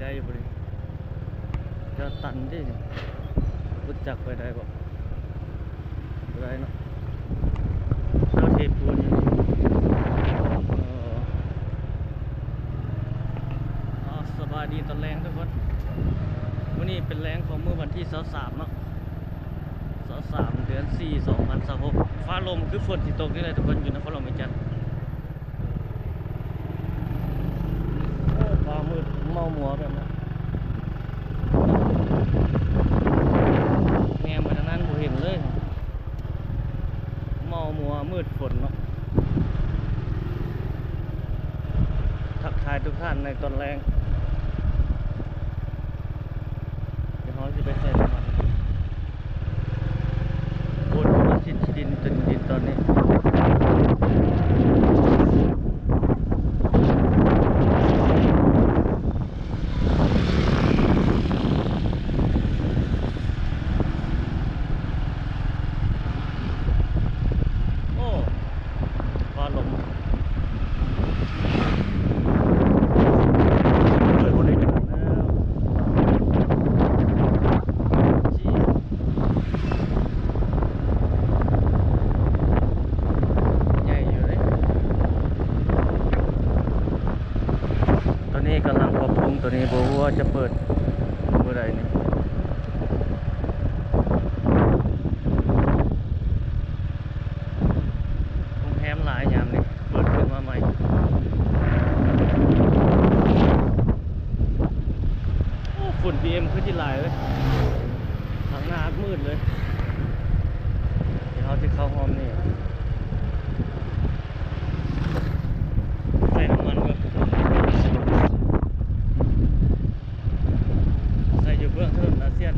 ໄດ້ຢູ່ບໍ່ນີ້? ຈະຕັນເດ້ນີ້ ລົດຈັກໄປໄດ້ບໍ່? ບໍ່ໄດ້ເນາະ ເຈົ້າເທປູນຢູ່ນີ້. ເອີ ສະບາຍດີຕອນແລງທຸກຄົນ. ມື້ນີ້ເປັນແລງຂອງມື້ວັນທີຊາວສາມເນາະ ຊາວສາມ ເດືອນສີ່ ສອງພັນຊາວຫົກ. ຟ້າລົມຄືຝົນຊິຕົກນີ້ແຫຼະທຸກຄົນ ຢູ່ນະຄອນຫຼວງວຽງຈັນ. ໂອ້ ຟ້າມືດເມົາມົວແບບນັ້ນ ແນມໄປທາງນັ້ນບໍ່ເຫັນເລີຍ ເມົາມົວມືດຝົນເນາະ. ທັກທາຍທຸກທ່ານໃນຕອນແລງ. ດຽວເຮົາຊິໄປໃສ່ນ້ຳມັນ ໂອ້ ມາຊິດຂີ້ດິນເຕັມດິນຕອນນີ້. ໂອ້ ຟ້າລົມ ເປີດບໍລິການແລ້ວ. ໃຫຍ່ຢູ່ເດ້. ໂຕນີ້ກຳລັງປັບປຸງ ໂຕນີ້ບໍ່ຮູ້ວ່າຈະເປີດມື້ໃດນີ້. ໂຮງແຮມຫຼາຍຍາມນີ້ ເປີດຂຶ້ນມາໃໝ່. ໂອ້ ຝຸ່ນ ພີເອັມ ຄືຊິຫຼາຍເວີຍ ທາງໜ້າມືດເລີຍ. ດຽວເຮົາຊິເຂົ້າຮ່ອມນີ້ ໃສ່ນ້ຳມັນກ່ອນ. ໃສ່ຢູ່ເບື້ອງຖະໜົນອາຊຽນ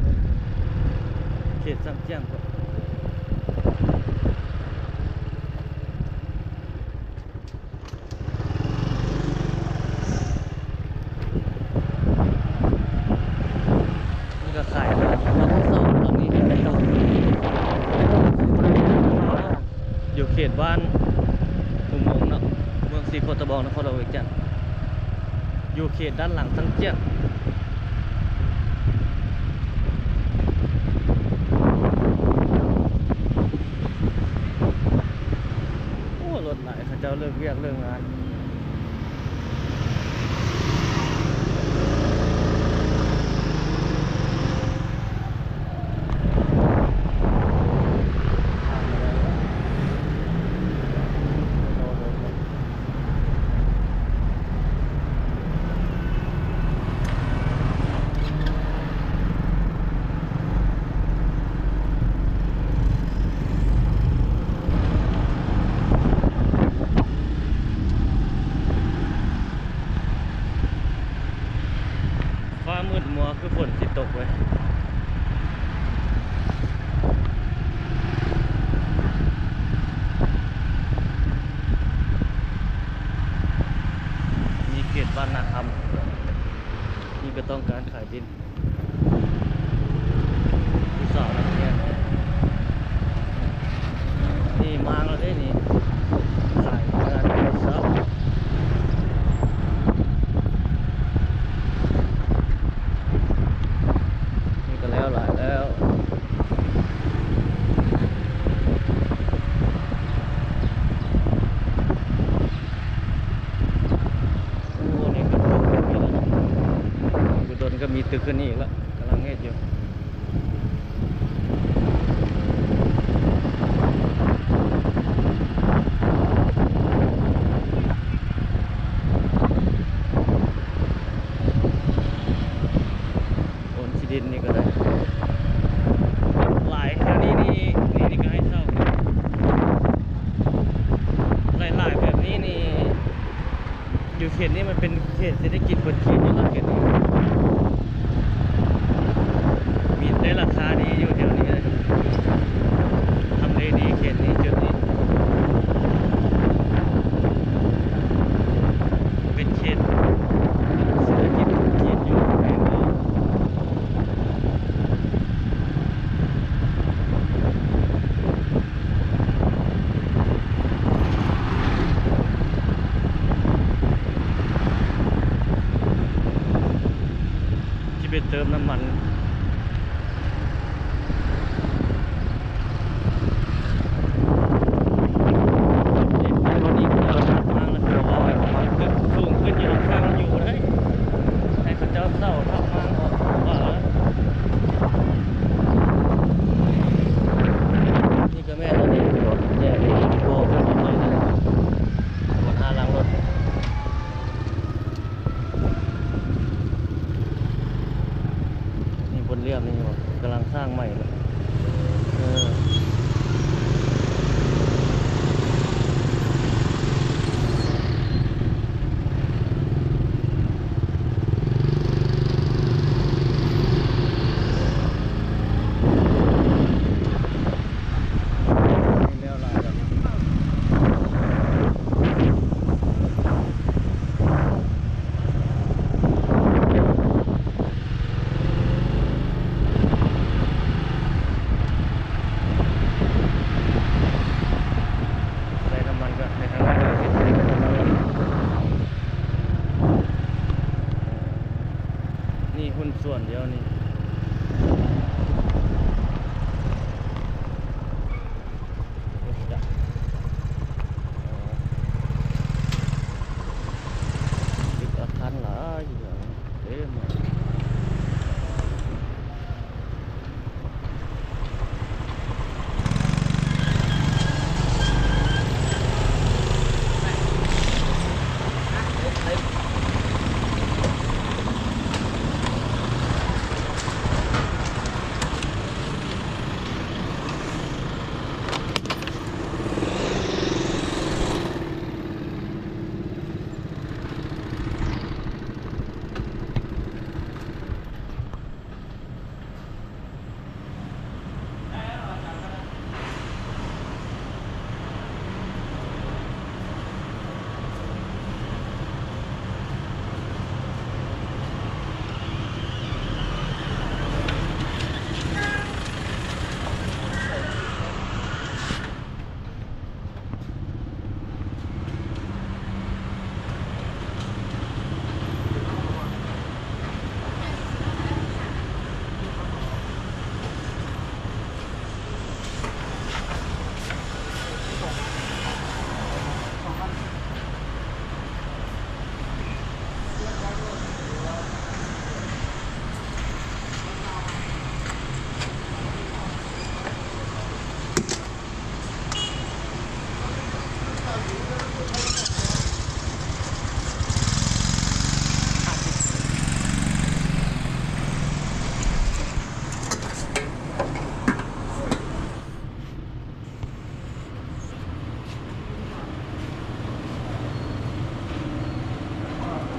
ເຂດຊຳຈຽງພຸ້ນ. ນີ້ກໍຂາຍເນາະ ເຮົາກໍເຊົ່າຕອນນີ້ ຢູ່ເຂດບ້ານອຸໂມງເນາະ ເມືອງສີໂຄດຕະບອງ ນະຄອນຫຼວງວຽງຈັນ ຢູ່ເຂດດ້ານຫຼັງຊຳຈຽງ. ໂອ້ ລົດຫຼາຍ ເຂົາເຈົ້າເລີກວຽກເລີກງານ. ຟ້າມືດມົວ ຄືຝົນຊິຕົກເວີຍ. ນີ້ເຂດບ້ານນາຄຳ ນີ້ກໍຕ້ອງການຂາຍດິນ. ຜູ້ສາວນັກຮຽນ ນີ້ມາແລ້ວເດ້ນີ້ ສາຍເຮືອນໄປເຊົາ ນີ້ກໍແລ້ວຫຼາຍແລ້ວ. ໂອ້ ນີ້ກໍຕົກເປັນນີ້ແລ້ວເນາະ ບໍ່ດົນກໍມີຕຶກຂຶ້ນອີກລະ ກຳລັງເຮັດຢູ່. ໂອນທີ່ດິນນີ້ກໍໄດ້ ຫຼາຍແຖວນີ້ນີ້ ນີ້ ນີ້ກໍໃຫ້ເຊົ່າ ຫຼາຍໆແບບນີ້ນີ້ ຢູ່ເຂດນີ້ມັນເປັນເຂດເສດຖະກິດເບິດເຂດຢູ່ລະ ເຂດນີ້ມີ ໄດ້ລາຄາດີຢູ່ແຖວນີ້ເລີຍ ທຳເລດີເຂດນີ້ ຈຸດນີ້ເປັນເຂດເສດຖະກິດເຂດຢູ່ແຂວງນີ້. ໂ ເຕີມນ້ຳມັນ. ເອີ ລົດນີ້ເຂົາເຈົ້າຮັກມາແລ້ວ ເຂົາເວົ້າໃຫ້ຟັງ ຕຶກສູງຂຶ້ນຢູ່ ຫຼັງຄາມັນຢູ່ບໍ່ໄດ້ ໃຫ້ເຂົາເຈົ້າເຊົ່າທັບມາອອກວ່າ. ນີ້ກໍແມ່ນອັນນີ້ ແຍກນີ້ ບໍ່ເປັນອັນນີ້ນະ ບ່ອນຫາລ້າງລົດ. ນີ້ບົນລຽບນີ້ ກຳລັງສ້າງໃໝ່ເລີຍ. ເອີ ໃສ່ນ້ຳມັນກ່ອນ ໃນທາງດ້ານເຮົາເຮັດໃສ່ນ້ຳມັນ. ນີ້ຫຸ້ນສ່ວນດຽວນີ້. ເອີ ເປັນອາຄານຫຼາຍຢູ່ເດ້ ເຕັມ.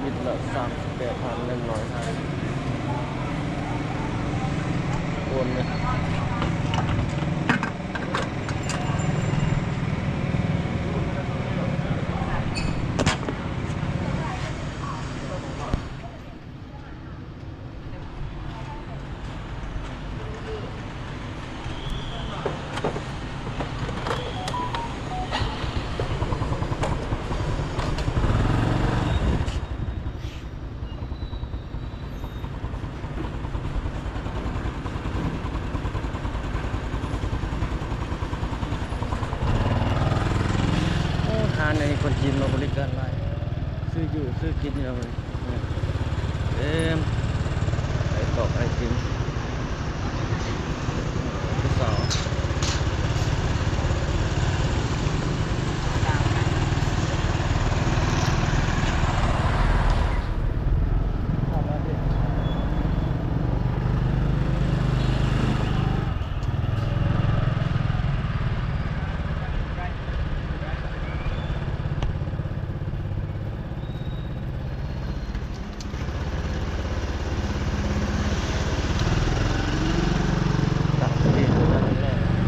ລິດລະສາມສິບແປດພັນໜຶ່ງຮ້ອຍຫ້າ ໂອນເລີຍ. ໂອ້ ຮ້ານນີ້ຄົນຈີນມາບໍລິການຫຼາຍ ຊື້ຢູ່ຊື້ກິນຢູ່ເນາະ. ເຕັມ ໄອຕອກໄອຕິມ ຜູ້ສາວ. ຕາມທີ່ເຫັນນັ້ນແຫຼະ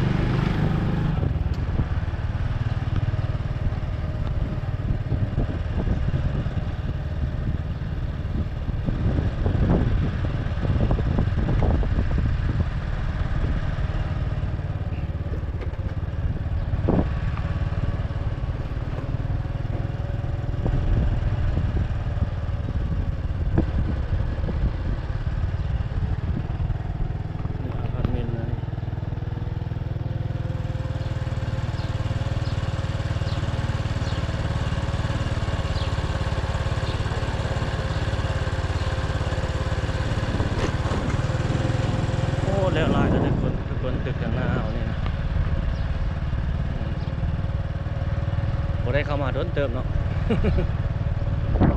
ໄດ້ເຂົ້າມາດົນເຕີບເນາະ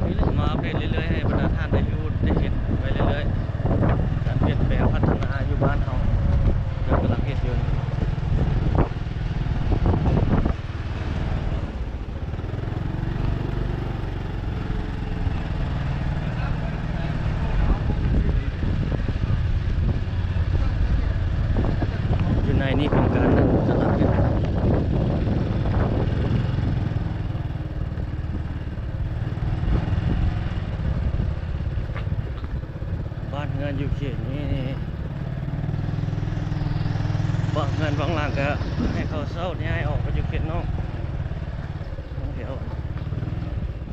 ນີ້ແຫຼະ ມາອັບເດດເລື້ອຍໆ ໃຫ້ບັນດາທ່ານໄດ້ຮູ້ໄດ້ເຫັນໄປເລື້ອຍໆ ການປ່ຽນແປງພັດທະນາຢູ່ບ້ານເຮົາ ເຮົາກຳລັງເຮັດຢູ່. ຢູ່ໃນນີ້ໂຄງການໜຶ່ງກຳລັງເຮັດ ບ້ານເຮືອນຢູ່ເຂດນີ້ ບາງເຮືອນບາງຫຼັງກະໃຫ້ເຂົາເຊົ່າຍ້າຍອອກໄປຢູ່ເຂດນອກ ແຖວ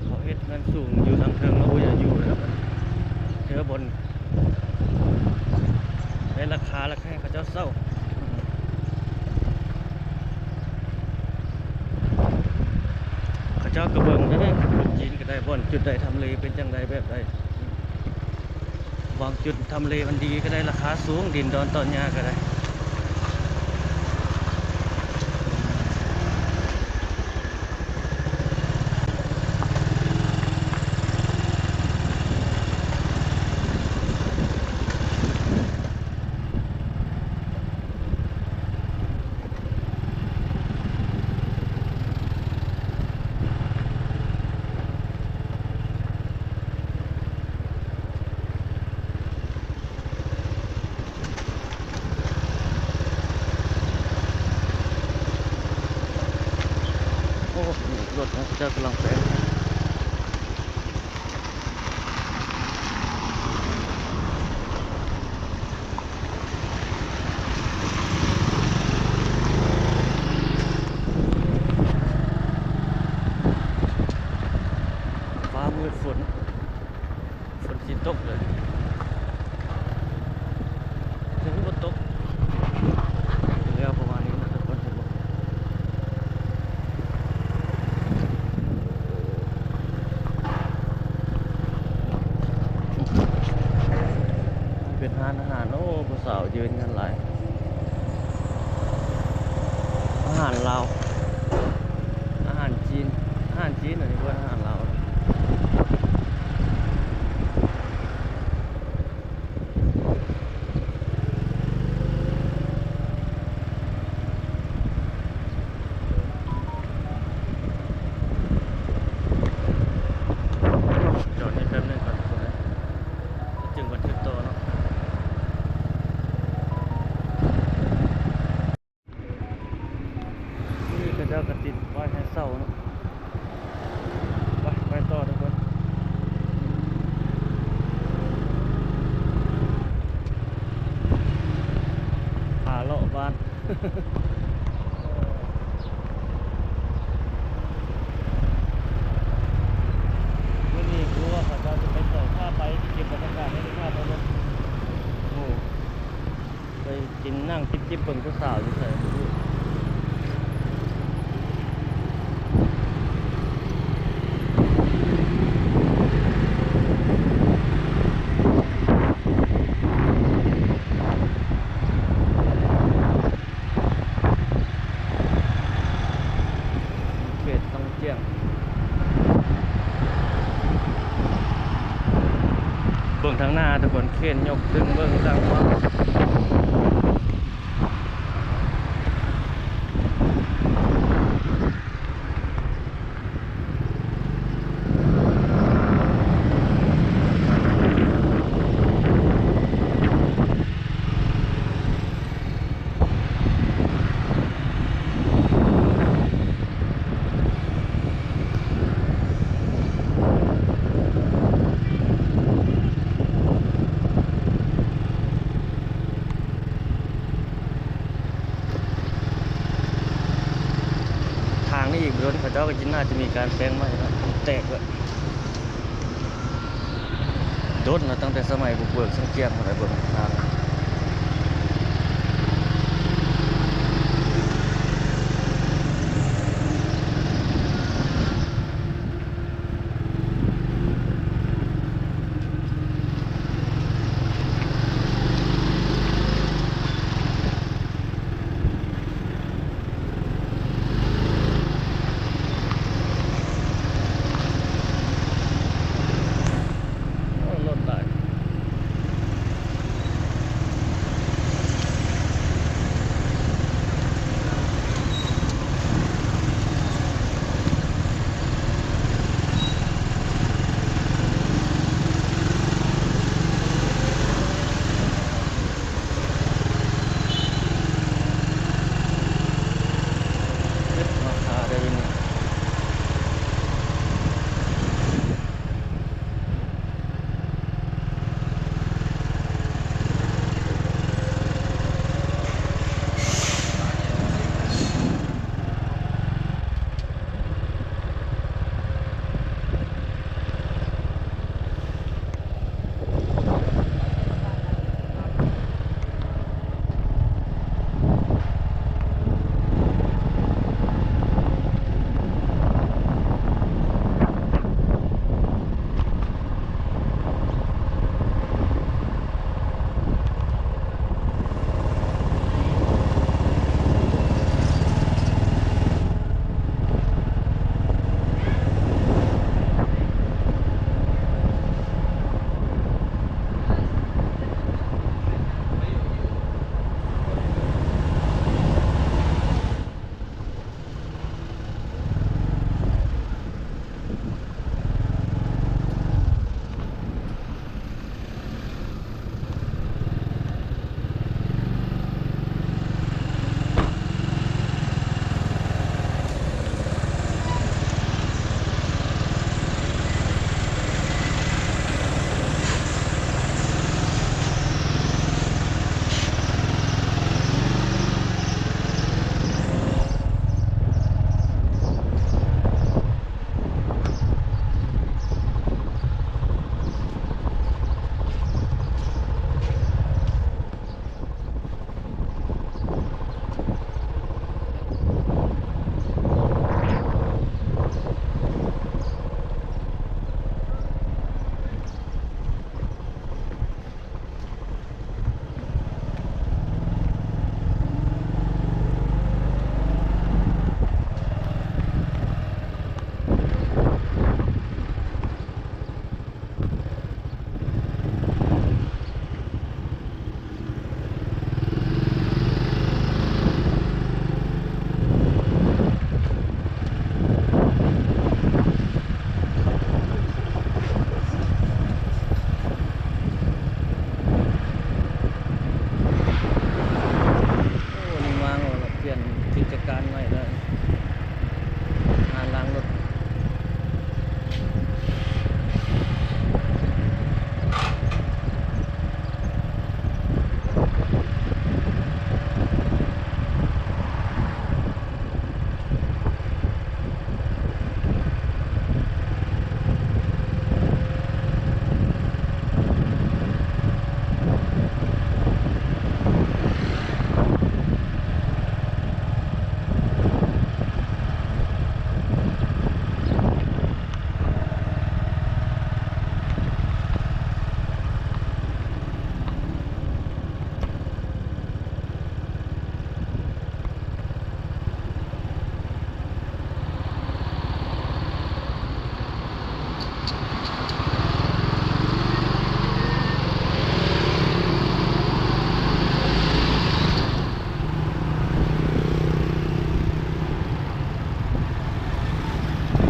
ເຂົາເຮັດເຮືອນສູງຢູ່ທາງເທິງ ເຮົາບໍ່ຢາກຢູ່ແລ້ວ ເທື່ອບ່ອນໄດ້ລາຄາ ແລ້ວໃຫ້ເຂົາເຈົ້າເຊົ່າ ເຂົາເຈົ້າກະເບິ່ງເດ້ ຄົນຈີນກະໄດ້ ບ່ອນຈຸດໃດ ທຳເລເປັນຈັ່ງໃດ ແບບໃດ. ບາງຈຸດທຳເລມັນດີກະໄດ້ລາຄາສູງ ດິນດອນຕອນຫຍ້າກະໄດ້. ໂອ້ ລົດຂະເຈົ້າກຳລັງແປງ. ຟ້າມືດຝົນ ຝົນຊິຕົກເລີຍ ຍັງບໍ່ຕົກ ແລ້ວປະມານນີ້ນະ ທຸກຄົນເຫັນບໍ່? ເປັນຮ້ານອາຫານ ໂອ້ ຜູ້ສາວຢືນກັນຫຼາຍ ອາຫານລາວ ອາຫານຈີນ ອາຫານຈີນ ອັນນີ້ເອີ້ນອາຫານລາວ. ຈອດນີ້ແປັບໜຶ່ງກ່ອນ ທຸກຄົນເອີຍ ຈຶ່ງບັນທຶກຕໍ່ເນາະ. ນີ້ເຂົາເຈົ້າກະຕິດປ້າຍໃຫ້ເຊົ່າເນາະ ໄປ ໄປຕໍ່ທຸກຄົນ ພາເລາະບ້ານ. ມື້ນີ້ບໍ່ຮູ້ວ່າເຂົາເຈົ້າຈະໄປໃສ ພາໄປເກັບບັນຍາກາດໃຫ້ເດັກນ້ອຍເບິ່ງ ໂອ້ ໄປກິນ ນັ່ງຈິບໆເບິ່ງຜູ້ສາວຢູ່ໃສ ບໍ່ຮູ້. ເຂດວັງຈຽງ ເບິ່ງທາງໜ້າທຸກຄົນ ເຄນຍົກດຶງເບິ່ງທາງຂວາ. ທາງນີ້ອີກບໍ່ດົນ ເຂົາເຈົ້າກະຊິໜ້າຈະມີການແປງໃໝ່ເນາະ ແຕກແລ້ວ ດົນແລ້ວ ຕັ້ງແຕ່ສະໄໝບຸກເບີກສັງກຽມພຸ້ນແຫຼະ ເບິ່ງທາງ. ງານລ້າງລົດ.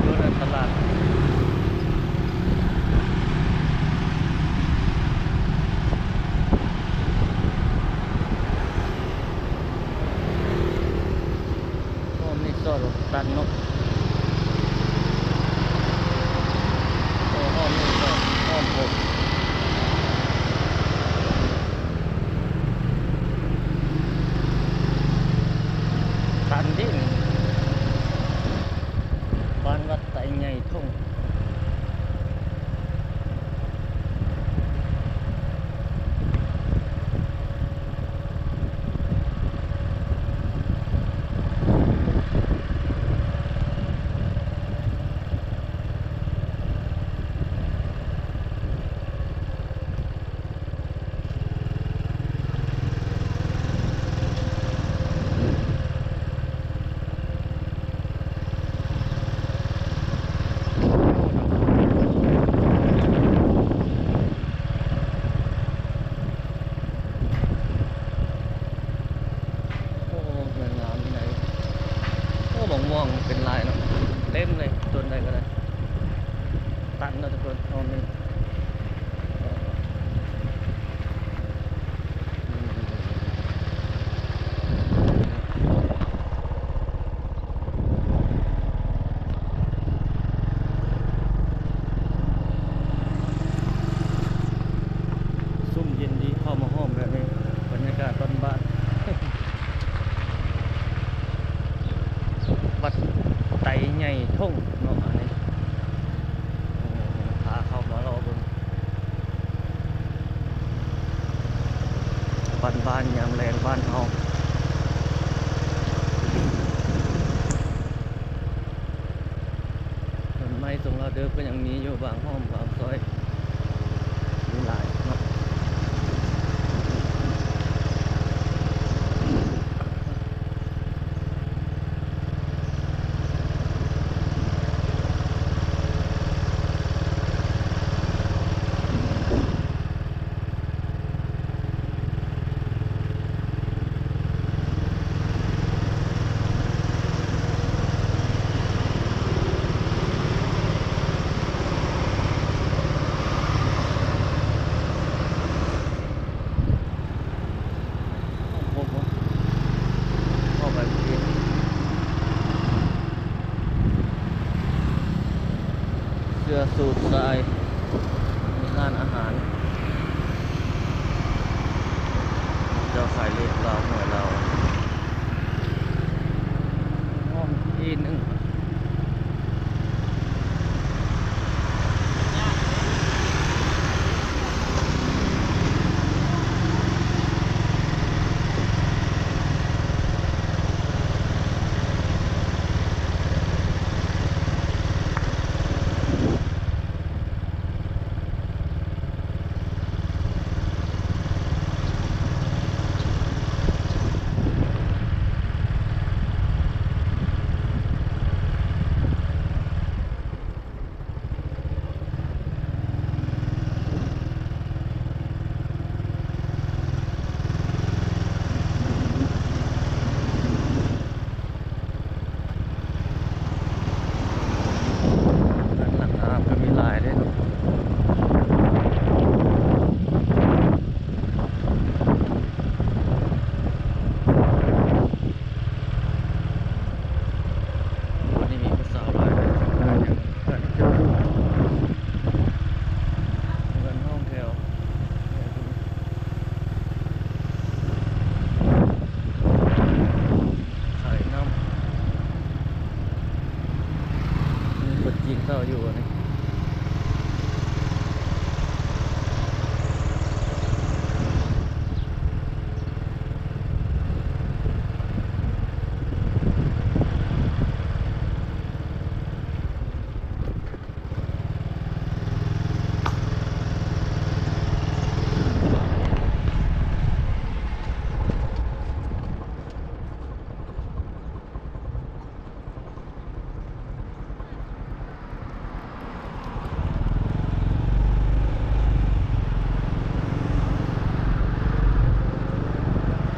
ຢູ່ໃນຕະຫຼາດ ອ້ອມນີ້ຊອດ ຕັນເນາະ ເອີ ອ້ອມນີ້ຊອດ ອ້ອມໂພດ ຕັນດິ ບ້ານວັດໄຕໃຫຍ່ທົ່ງ. ໂອ້ ເຮືອນງາມທີ່ໃດ. ໂອ້ ບັກມ່ວງເປັນລາຍເນາະ ເຕັມເລີຍ ຕົ້ນໃດກໍໄດ້ ຕັນເນາະທຸກຄົນ ອ້ອມນີ້. ຊຸ່ມເຢັນດີ ເຂົ້າມາຫ້ອມແບບນີ້ ບັນຍາກາດບ້ານໆ ວັດໄຕໃຫຍ່ທົ່ງເນາະ ອັນນີ້ ເອີ ພາເຂົ້າມາເລາະເບິ່ງ ບ້ານໆ ຍາມແລງບ້ານເຮົາ. ຕົ້ນໄມ້ຕົງລາວເດີບກໍຍັງມີຢູ່ ບາງຮ່ອມບາງຊອຍ ມີຫຼາຍເນາະ. ເຂົ້າໄປເມື່ອກີ້ ເສື້ອສູດຊາຍ ມີຮ້ານອາຫານ ເຈົ້າຂາຍເລກລາວ ຫວຍລາວ ຫ້ອງທີ່ໜຶ່ງ. ໂ ເຊົາຢູ່ນີ້.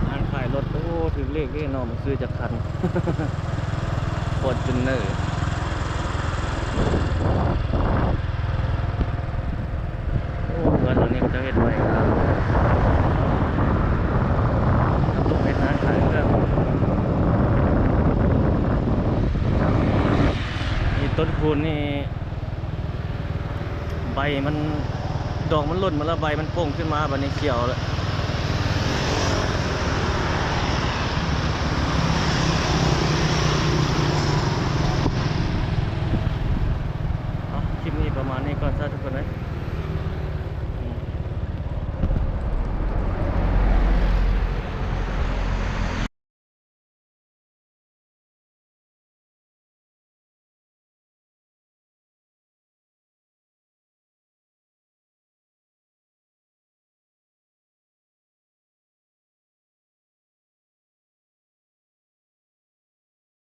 ຮ້ານຂາຍລົດ ໂອ້ ຖືກເລກເດ້ເນາະ ມັນຊື້ຈັກຄັນ ຟໍຈູນເນີ. ໂອ້ ເຮືອນຫຼັງນີ້ເຂົາເຈົ້າເຮັດໄວ້ງາມ ທຳລົງເຮັດຮ້ານຂາຍເຄື່ອງ. ນີ້ຕົ້ນຄູນນີ້ ໃບມັນ ດອກມັນຫຼົ່ນມາແລ້ວ ໃບມັນໂປ່ງຂຶ້ນມາ ບາດນີ້ຂຽວແລ້ວ.